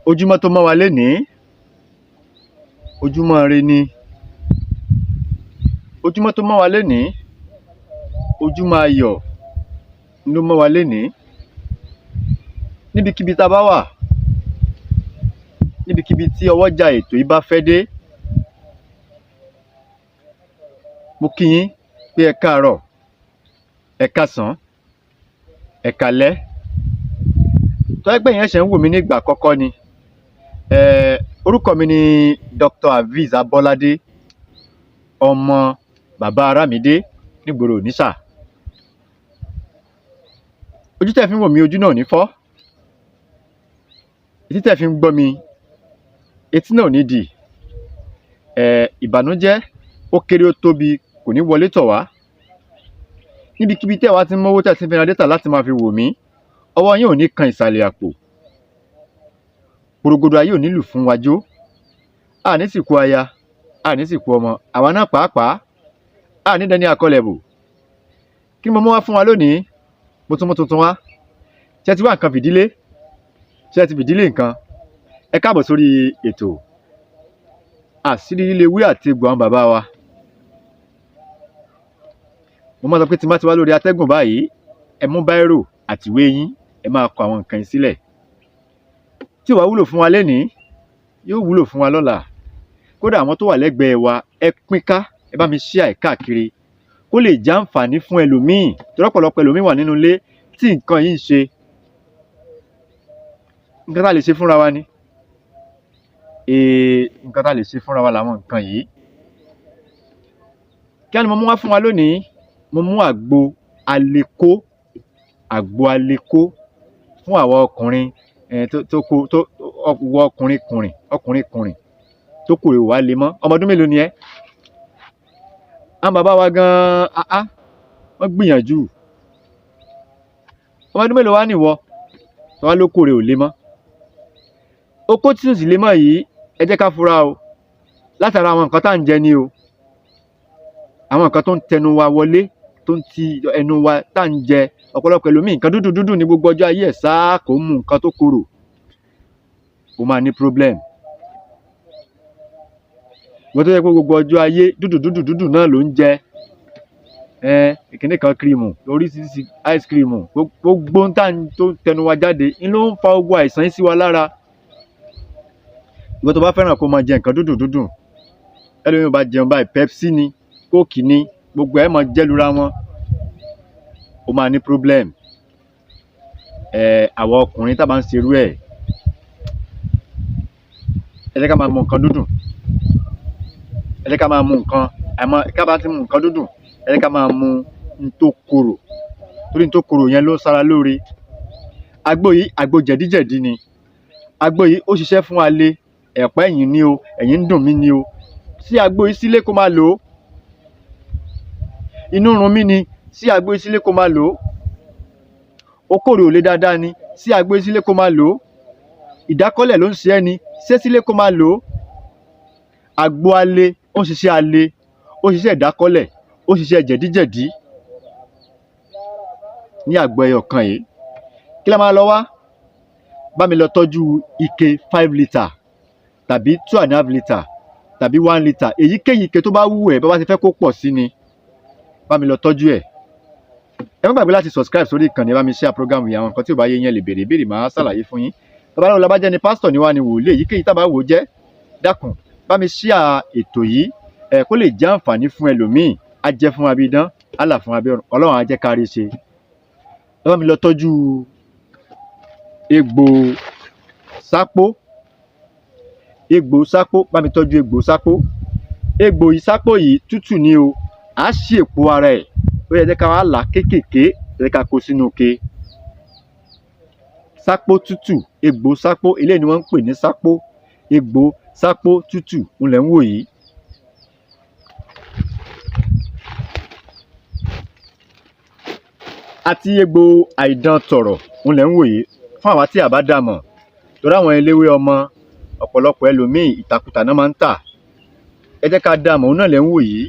Ojúmọ́ tó mọ́ wa lénìí, ojúmọ́ ire ni. Ojúmọ́ tó mọ́ wa lénìí, ojúmọ́ ayọ̀ ló mọ́ wa lénìí. Níbikíbi tá a bá wà, níbikíbi tí ọwọ́jà ètò yìí bá fẹ́ dé, mo kí yín pé ẹ káàárọ̀, ẹ káàsán, ẹ káalẹ́. Tó bá jẹ́ pé ẹ̀yin ṣẹ̀ṣẹ̀ ń wò mí ní ìgbà àkọ́kọ́ ni, orúkọ mi ni Dr. Hafiz Abọ́ládé, ọmọ bàbá Arámidé nígboro Òníṣà. Ojú tẹ́ ẹ fi ń wò mí, ojú náà ò ní fọ́. Etí tẹ́ ẹ fi ń gbọ́ mi, etí náà ò ní dì. Ìbànújẹ́ ó kéré ó tóbi kò ní wọlé tọ̀ wá. Níbikíbi tẹ́ ẹ wá ti ń mówó tẹ́ ẹ ti ń fi ra data láti máa fi wò mí, ọwọ́ yín ò ní kan ìsàlẹ̀ àpò. Porogodo ayé ò ní lù fún wa jó. A ní sìnkú aya, a ní sìnkú ọmọ, àwa náà pàápàá, a ní dẹni àkọlẹ̀bò. Kí ni mo mú wá fún wa lónìí? Mo tún mú tuntun wá. Ṣé ẹ ti wá nǹkan fìdílé? Ṣé ẹ ti fìdílé nǹkan? Ẹ káàbọ̀ sórí ètò Àṣírí Líle Ewé àti Egbò àwọn bàbá wa. Mo máa sọ pé tí n bá ti wá lórí atẹ́gùn báyìí, ẹ mú báírò àti ìwé yín, ẹ máa kọ àwọn nǹkan yìí sílẹ̀. Tí ò bá wúlò fún wa lénìí, yóò wúlò fún wa lọ́la. Kódà àwọn tó wà lẹ́gbẹ̀ẹ́ wa, ẹ pín ká, ẹ bá mi share ẹ̀ káàkiri kó lè jẹ́ àǹfààní fún ẹlòmíì, torí ọ̀pọ̀lọpọ̀ ẹlòmíì wà nínú ilé tí nǹkan yìí ń ṣe. Nǹkan tá a lè ṣe fúnra wa ni. Nǹkan tá a lè ṣe fúnra wa làwọn nǹkan yìí. Kí á ni mo mú wá fún wa lónìí? Mo mú àgbo alekó, àgbo alekó fún àwa ọkùnrin tó tó tó wọ ọkùnrin kùnrìn, ọkùnrin kùnrìn tó kò wá le mọ́. Ọmọ ọdún mélòó ni ẹ́? Àwọn bàbá wa gan-an, wọ́n gbìyànjú. Ọmọ ọdún mélòó wá nìwọ? Tó wá lóko rẹ̀ ò le mọ́. Okó tí ò sì le mọ́ yìí, ẹ jẹ́ ká fura o. Látara àwọn nǹkan tá à ń jẹ ni o. Àwọn nǹkan tó ń tẹnu wa wọlé, tó ń ti ẹnu wa tá à ń jẹ. Ọ̀pọ̀lọpọ̀ ẹlòmíì nǹkan dúdú dúdú ní gbogbo ọjọ́ ayé ẹ̀ sáá, kò ń mu nǹkan tó korò. Ó máa ní problem. Ìwọ tó jẹ́ pé gbogbo ọjọ́ ayé dúdú dúdú dúdú náà ló ń jẹ. Ìkíní kan cream, oríṣiríṣi ice cream, gbogbo ohun tá tó ń tẹnu wa jáde ń ló ń fa gbogbo àìsàn yìí sí wa lára. Ìwọ tó bá fẹ́ràn kó máa jẹ nǹkan dúdú dúdú, ẹlòmíì bá jẹun báyìí, Pepsi ni, Coke ni, gbogbo ẹ̀ máa jẹ́ lura wọn. Ó máa ní problem. Àwa ọkùnrin tá bá ń ṣe irú ẹ̀, ẹ jẹ́ ká máa mu nǹkan dúdùn. Ẹ jẹ́ ká máa mu nǹkan, àmọ́ ká bá ti mu nǹkan dúdùn, ẹ jẹ́ ká máa mu n tó korò. Torí n tó korò yẹn ló ń ṣara lóore. Àgbo yìí, àgbo jẹ̀díjẹ̀dí ni. Àgbo yìí ó ṣiṣẹ́ fún alẹ́, ẹ̀pá ẹ̀yìn ni o, ẹ̀yìn ń dùn mí ni o. Sí àgbo yìí sílé kó máa lò ó. Inú ń run mí ni, sí àgbo yìí sílé kó máa lò ó. Okó rẹ̀ ò le dáadáa ni, sí àgbo yìí sílé kó máa lò ó. Ìdákọ́lẹ̀ ló ń ṣe ẹ́ ni, ṣé sílé kó máa lò ó. Àgbo alẹ́, ó ń ṣiṣẹ́ alẹ́, ó ń ṣiṣẹ́ ìdákọ́lẹ̀, ó ń ṣiṣẹ́ jẹ̀díjẹ̀dí ní àgbo ẹyọ kan yìí. Kí la máa lọ wá? Bá mi lọ tọ́jú ike 5 litre tàbí 2.5 litre tàbí 1 litre. Èyíkéyìí ike tó bá wù ẹ́, bó bá ti fẹ́ kó pọ̀ sí ni, bá mi lọ tọ́jú ẹ̀. Ẹ má gbàgbé láti subscribe sórí ìkànnì, ẹ bá mi share program yìí. Àwọn nǹkan tí ò bá yé yín, ẹ lè béèrè ìbéèrè, màá ṣàlàyé fún yín. Babaláwo la bá jẹ́ ni, pásítọ̀ ni wá ni, wòlíì, èyíkéyìí tá a bá wò jẹ́, dákun bá mi share ètò yìí ẹ kó lè jẹ́ àǹfààní fún ẹlòmíì. Á jẹ́ fún wa bí idán, á là fún wa bí ọ̀run, Ọlọ́run á jẹ́ ká rí ṣe. Ẹ bá mi lọ tọ́jú egbò sápó, egbò sápó, bá mi tọ́jú egbò sápó. Egbò yìí, sápó yìí tútù ni o. À á ṣí èpo ara ẹ̀, ó yẹ jẹ́ ká wá là á kéékèèké, ẹ jẹ́ ká kó sínú ike. Sápó tútù, egbò sápó, eléyìí ni wọ́n ń pè ní sápó. Egbò sápó tútù òun lẹ̀ ń wò yìí. Àti egbò àìdán tọ̀rọ̀ òun lẹ̀ ń wò yìí fún àwa tí a bá dà mọ̀. Torí àwọn eléwé ọmọ, ọ̀pọ̀lọpọ̀ ẹlòmíì ìtàkùtà náà máa ń tà. Ẹ jẹ́ ká dà mọ̀, òun náà lẹ̀ ń wò yìí.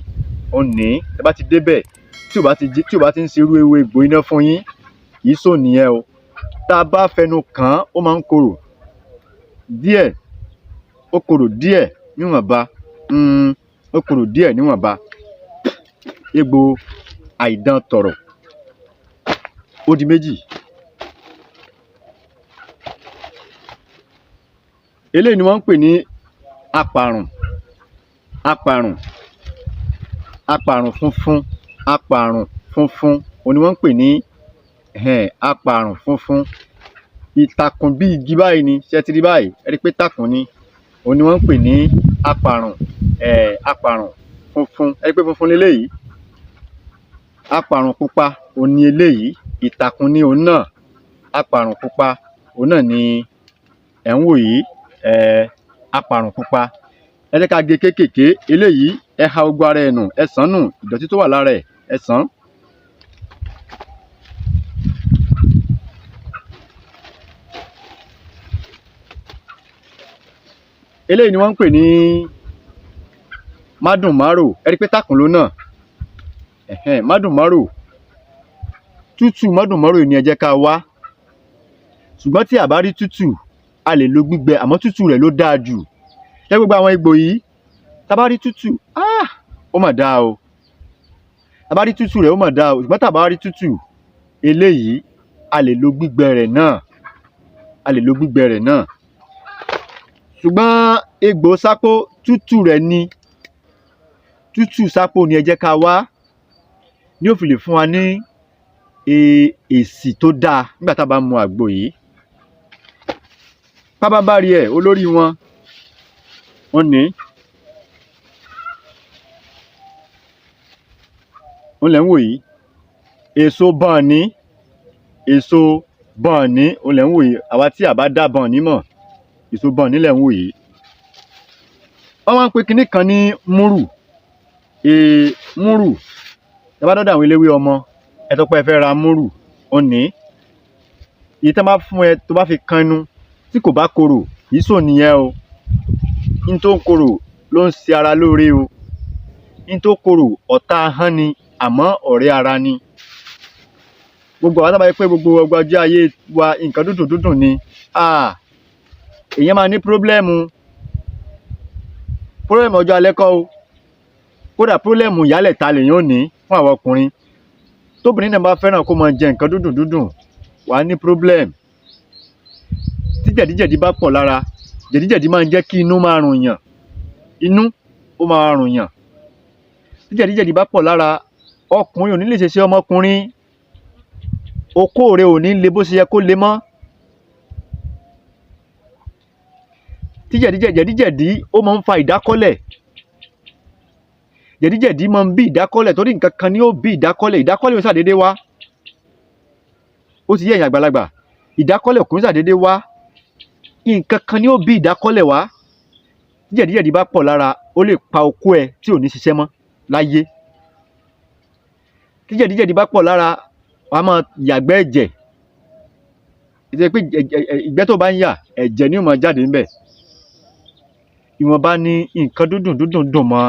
Òun ní ẹ bá ti débẹ̀, tí ò bá ti tí ò bá ti ń ṣerú ewé egbò iná fún yín, kì í sòun nìyẹn o. Tá a bá fẹnu kàn án, ó máa ń korò. díẹ̀, ó korò díẹ̀ níwọ̀nba, ó korò díẹ̀ níwọ̀nba. Egbò àìdán tọ̀rọ̀ ó di méjì. Eléyìí ni wọ́n ń pè ní apàrùn, apàrùn, apàrùn funfun, apàrùn funfun òhun ni wọ́n ń pè ní apàrùn funfun. Ìtàkùn bí igi báyìí ni, ṣé ẹ ti rí báyìí? Ẹ rí i pé ìtàkùn ni, òhun ni wọ́n ń pè ní apàrùn, apàrùn funfun. Ẹ rí i pé funfun leléyìí. Apàrùn pupa òhun ni eléyìí, ìtàkùn ni òhun náà. Apàrùn pupa òhun náà ni ẹ̀ ń wò yìí, apàrùn pupa. Ẹ jẹ́ ká gé kéékèèké. Eléyìí, ẹ ha gbogbo ara ẹ̀ nù, ẹ ṣàn án nù, ìdọ̀tí tó wà lára ẹ̀, ẹ ṣàn án. Eléyìí ni wọ́n ń pè ní mádùnmárò. Ẹ rí i pé tàkùn lòhun náà, mádùnmárò. Tútù mádùnmárò ni ẹ jẹ́ ká wá, ṣùgbọ́n tí a bá rí tútù, a lè lo gbígbẹ, àmọ́ tútù rẹ̀ ló dáa jù. Ṣé gbogbo àwọn egbò yìí, tá bá rí tútù, ó mà dáa o. Tá bá rí tútù rẹ̀, ó mà dáa o, ṣùgbọ́n tá bá rí tútù eléyìí, a lè lo gbígbẹ rẹ̀ náà, a lè lo gbígbẹ rẹ̀ náà. Ṣùgbọ́n egbò sápó, tútù rẹ̀ ni, tútù sápó ni ẹ jẹ́ ká wá, ní ó fi lè fún wa ní èsì tó dáa nígbà tá bá ń mu àgbo yìí. Pábábárí ẹ̀, olórí wọn, òun nìí. Òun lẹ̀ ń wò yìí. Èso bọ̀ọ̀ní, èso bọ̀ọ̀ní òun lẹ̀ ń wò yìí. Àwa tí à bá dá bọ̀ọ̀ní mọ̀, èso bọ̀ọ̀ní lẹ̀ ń wò yìí. Wọ́n wá ń pe kinní kan ní múrù, múrù. Tẹ́ bá dọ́dọ̀ àwọn eléwé ọmọ, ẹ sọ pé ẹ fẹ́ ra múrù, òun nìí. Èyí tán bá fún ẹ tó bá fi kan ẹnu tí kò bá korò, kìí ṣòun nìyẹn o. N tó ń korò ló ń ṣe ara lóore o. N tó korò, ọ̀tá ahọ́n ni, àmọ́ ọ̀rẹ́ ara ni. Gbogbo àwa tá bá rí pé gbogbo ọjọ́ ayé wa nǹkan dúndùn dúndùn ni, èèyàn máa ní problem. Problem ọjọ́ alẹ́ kọ́ o. Kódà problem ìyálẹ̀ta lèèyàn ó ní fún àwọn ọkùnrin. Tóbìnrin náà bá fẹ́ràn kó máa jẹ nǹkan dúndùn dúndùn, wàá ní problem. Tí jẹ̀díjẹ̀dí bá pọ̀ lára, jẹ̀díjẹ̀dí máa ń jẹ́ kí inú máa rùn yàn, inú ó máa rùn yàn. Tí jẹ̀díjẹ̀dí bá pọ̀ lára, ọkùnrin ò ní lè ṣe iṣẹ́ ọmọkùnrin, okó rẹ̀ ò ní le bó ṣe yẹ kó le mọ́. Tí jẹ̀díjẹ̀dí ó máa ń fa ìdákọ́lẹ̀, jẹ̀díjẹ̀dí máa ń bí ìdákọ́lẹ̀, torí nǹkan kan ni ó bí ìdákọ́lẹ̀. Ìdákọ́lẹ̀ ò ń ṣàdédé wá, ó ti yé ẹ̀yin àgbàlagbà, ìdákọ́lẹ̀ kò ń ṣàdédé wá, nǹkan kan ni ó bí ìdákọ́lẹ̀ wá. Tí jẹ̀díjẹ̀dí bá pọ̀ lára, ó lè pa okó ẹ tí ò ní ṣiṣẹ́ mọ́ láyé. Tí jẹ̀díjẹ̀dí bá pọ̀ lára, wàá máa yàgbẹ́ ẹ̀jẹ̀, ìṣe pé ìgbẹ́ tó bá ń yà, ẹ̀jẹ̀ ni ó máa jáde ńbẹ̀. Ìwọ̀nba ni nǹkan dúndùn dúndùn dùn mọ́.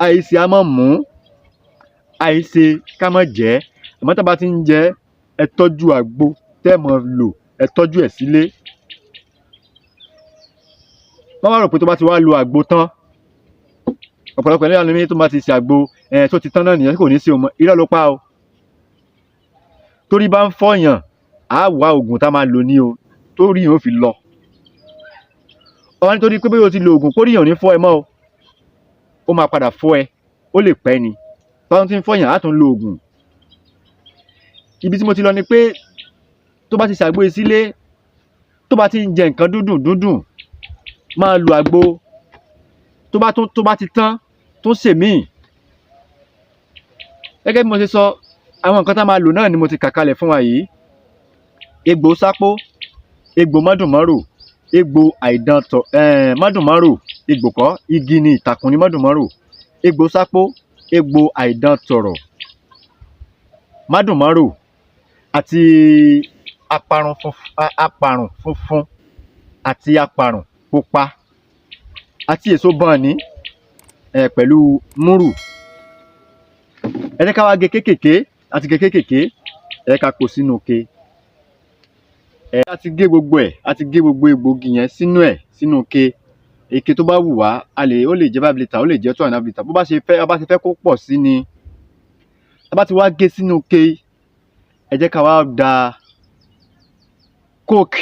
Àìsè á má mú, àìsè ká má jẹ ẹ́, àmọ́ tá bá ti ń jẹ ẹ́, ẹ tọ́jú àgbo tẹ́ ẹ máa lò, ẹ tọ́jú ẹ̀ sílé. Má wá rò pé tó bá ti wá lo àgbo tán, ọ̀pọ̀lọpọ̀ ẹlòmíràn ní tó bá ti ṣe àgbo, tó ti tán náà nìyẹn, tí kò ní sí òun mọ́. Irọ́ ló pa o. Torí bá ń fọ̀yàn, á wá oògùn tá máa lò ní o, torí yẹn ó fi lọ. Ó wá nítorí pé bóyá o ti lo oògùn, kórí yẹn ò ní fọ́ ẹ mọ́ o, ó máa padà fọ́ ẹ, ó lè pẹ́ ni. Tó bá ti ń fọ̀yàn, á tún lo oògùn. Ibi tí mo ti lọ ni pé tó bá ti ṣàgbo yìí sílé, tó bá ti ń jẹ nǹkan dúndùn dúndùn, máa lo àgbo. Tó bá tún tó bá ti tán, tún ṣèmíì. Gẹ́gẹ́ bí mo ṣe sọ, àwọn nǹkan tá máa lò náà ni mo ti kà kalẹ̀ fún wa yìí. Egbò sápó, egbò mọ́dùnmọ́rò, egbò àìdán tọ̀, mọ́dùnmọ́rò, egbò kọ́, igi ni, ìtàkùn ni mọ́dùnmọ́rò. Egbò sápó, egbò àìdán tọ̀rọ̀, mọ́dùnmọ́rò àti aparun funfun, apàrùn funfun àti apàrùn pupa àti èso bọ̀ọ̀nì, pẹ̀lú múrù. Ẹ jẹ́ ká wá gé kéékèèké, àti gé kéékèèké, ẹ jẹ́ ká kó sínú ike. Ẹ a ti gé gbogbo ẹ̀, a ti gé gbogbo egbòogi yẹn sínú ẹ̀, sínú ike. Ike tó bá wù wá, a lè, ó lè jẹ́ 5 litre, ó lè jẹ́ 2.5 litre, bó bá ṣe fẹ́, bá ṣe fẹ́ kó pọ̀ sí ni. Tá bá ti wá gé sínú ike, ẹ jẹ́ ká wá da Coke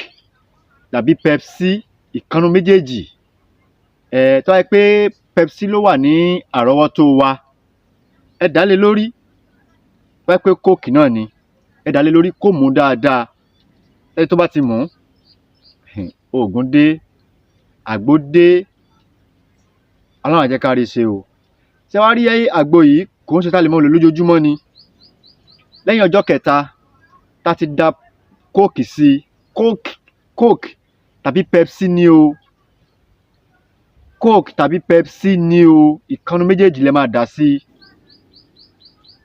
tàbí Pepsi, ìkànnù méjèèjì. Ẹ tó bá jẹ́ pé Pepsi ló wà ní àrọ́wọ́tó wa, ẹ dà á lé lórí. Tó bá jẹ́ pé Coke náà ni, ẹ dà á lé lórí kó mú dáadáa. Ẹni tó bá ti mú, oògùn dé, àgbo dé. Ọlọ́run á jẹ́ ká rí ṣe o. Ṣé wàá rí àgbo yìí, kò ń ṣe tá lè máa lò lójoojúmọ́ ni. Lẹ́yìn ọjọ́ kẹta tá ti da Coke sí, Coke tàbí Pepsi ni o, Coke tàbí Pepsi ni o, ìkànnù méjèèjì lẹ máa dà sí.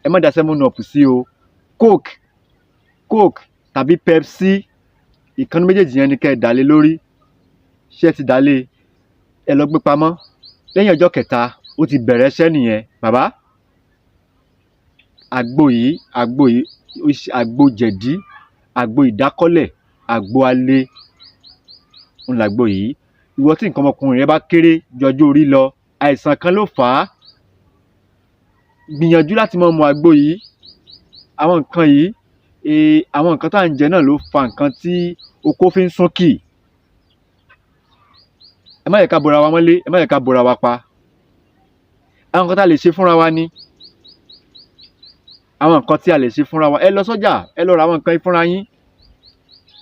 Ẹ má da 7 Up sí o. Coke tàbí Pepsi, ìkànnù méjèèjì yẹn ni kẹ́ ẹ dà lé lórí. Ṣé ẹ ti dà lé? Ẹ lọ gbé pamọ́. Lẹ́yìn ọjọ́ kẹta, ó ti bẹ̀rẹ̀ iṣẹ́ nìyẹn. Bàbá, àgbo yìí, àgbo yìí, àgbo jẹ̀dí, àgbo ìdákọ́lẹ̀, àgbo alẹ́ ń làgbo yìí. Ìwọ tí nǹkan ọmọkùnrin rẹ bá kéré ju ọjọ́ orí lọ, àìsàn kan ló fà á, gbìyànjú láti máa mu àgbo yìí. Àwọn nǹkan yìí, àwọn nǹkan tá à ń jẹ náà ló fa nǹkan tí okó fi ń súnkì. Ẹ má jẹ́ ká bora wa mọ́lé, ẹ má jẹ́ ká bora wa pa. Àwọn nǹkan tá a lè ṣe fúnra wa ni, àwọn nǹkan tí a lè ṣe fúnra wa. Ẹ lọ sọ́jà, ẹ lọ ra àwọn nǹkan yìí fúnra yín.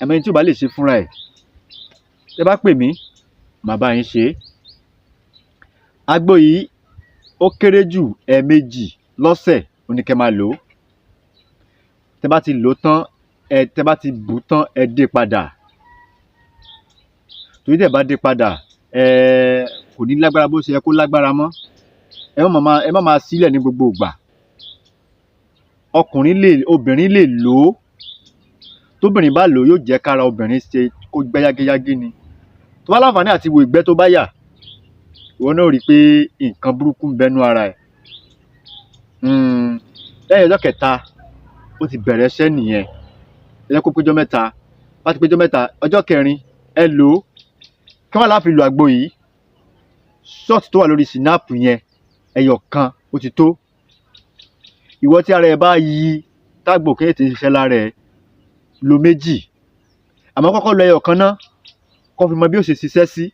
Àmọ́ ẹni tí ò bá lè ṣe fúnra ẹ̀, ẹ bá pè mí, màá bá yín ṣe é. Àgbo yìí, ó kéré jù ẹ̀ẹ̀mejì lọ́sẹ̀ ó ní kẹ́ máa lò ó. Tẹ́ bá ti lò ó tán, ẹ tẹ́ bá ti bù ú tán, ẹ dé padà. Torí tẹ́ bá dé padà, ẹ kò ní lágbára bó ṣe yẹ kó lágbára mọ́. Ẹ má máa sílẹ̀ ní gbogbo ìgbà. Ọkùnrin lè, obìnrin lè lò ó. Tóbìnrin bá lò ó, yóò jẹ́ kára obìnrin ṣe kó gbá yágíyágí ni. Tó bá láǹfààní àti wo ìgbẹ́ tó bá yà, ìwọ náà ó rí i pé nǹkan burúkú ń bẹnu ara ẹ̀. Lẹ́yìn ọjọ́ kẹta, ó ti bẹ̀rẹ̀ iṣẹ́ nìyẹn. Ẹ jẹ́ kó péjọ́ mẹ́ta. Bá ti péjọ́ mẹ́ta, ọjọ́ kẹrin ẹ lò ó. Kí wọ́n láfi lo àgbo yìí? Ṣọ́ọ̀tì tó wà lórí sinapu yẹn, ẹyọ kan ó ti tó. Ìwọ tí ara ẹ bá yí, tágbò kéde tí ń ṣiṣẹ́ lára ẹ, lo méjì. Àmọ́ kọ́kọ́ lo ẹyọ kan náà, kó fi mọ bí ó ṣe ṣiṣẹ́ sí.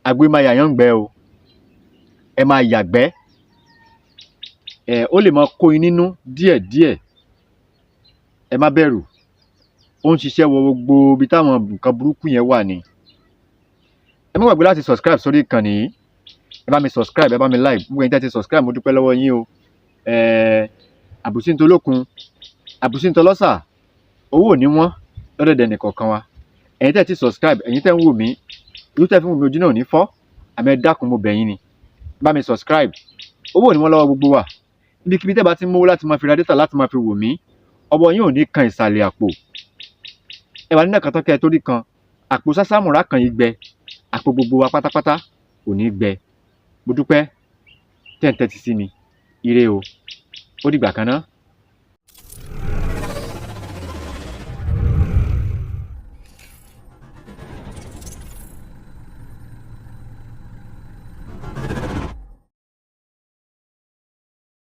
Àgbo máa yà yán gbẹ o. Ẹ máa yàgbẹ́. Ẹ ó lè máa kó yín nínú díẹ̀díẹ̀. Ẹ má bẹ̀rù. Ó ń ṣiṣẹ́ wọ gbogbo ibi táwọn nǹkan burúkú yẹn wà ni. Ẹ má gbàgbé láti subscribe sórí ìkànnì yìí. Ẹ bá mi subscribe, ẹ bá mi like. Gbogbo ẹ̀yin tẹ́ ti subscribe, mo dúpẹ́ lọ́wọ́ yín o. Àbùsí ń tolókun, àbùsí ń tọlọ́sà, owó ò ní wọ́n lọ́dẹ̀dẹ̀ nìkọ̀ọ̀kan wa. Ẹ̀yin tẹ́ ti subscribe, ẹ̀yin tẹ́ ń wò mí, ojú tẹ́ fi ń wò mí, ojú náà ò ní fọ́. Àmọ́ ẹ dákun, mo bẹ̀ yín ni. Bá mi subscribe. Owó ò ní wọ́n lọ́wọ́ gbogbo wa. Ibikíbi tẹ́ bá ti ń mówó láti máa fi ra data láti máa fi wò mí, ọwọ́ yín ò ní kan ìsàlẹ̀ àpò. Ẹ wà nínú ẹ̀kan tán kẹ́ ẹ torí kan, àpò sásámùrà kan yìí gbẹ, àpò gbogbo wa pátápátá kò ní gbẹ. Mo dúpẹ́ tẹ́ ń tẹ́tí sí mi. Ire o. Ó dìgbà kan náà.